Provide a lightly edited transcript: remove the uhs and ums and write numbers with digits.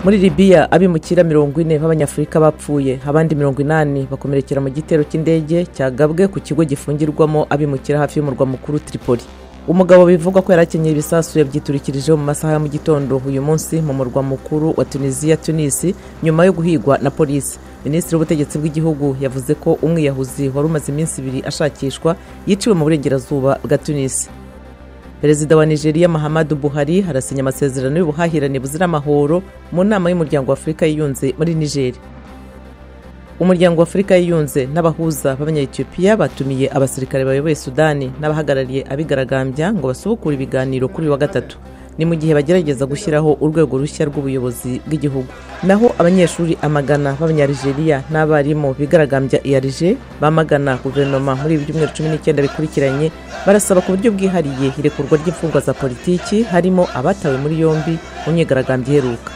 Muri Libya, abimukira 40 b'Abanyafurika bapfuye, abandi 80 bakomerekera mu gitero cy'indege cyagabwe ku kigo gifungirwamo abimukira hafi y'umurwa mukuru Tripoli. Umugabo bivugwa ko yarakenyeye ibisasu yabyiturikirijeho mu masaha ya mu gitondo uyu munsi mu murwa mukuru wa Tunisia, Tunis, nyuma yo guhigwa na polisi. Minisitiri w'ubutegetsi bw'igihugu yavuze ko umwiyahuzi wari umaze iminsi 2 ashakishwa yiciwe mu burengerazuba bwa Tunis. Perezida wa Nigeria Muhammadu Buhari harasinya amasezerano y'ubuhahirane buzira amahoro mu nama y'umuryango wa Afurika yiyunze muri Niger. Umuryango wa Afurika yiyunze n'abahuza b'Abanya-Ethiopia batumiye abasirikare bayoboye Sudani n'abahagarariye abigaragambya ngo basubukure ibiganiro kuri wa gatatu. Ni mu gihe bagerageza gushyiraho urwego rushya rw'ubuyobozi bw'igihugu. Naho abanyeshuri amagana b'Abanya-Algeria n'abarimu bigaragambya i Alger bamagana guverinoma muri ibi byumweru 19 bikurikiranye, barasaba ku buryo bwihariye irekurwa ry'imfungwa za politiki, harimo abatawe muri yombi mu myigaragambyo iheruka.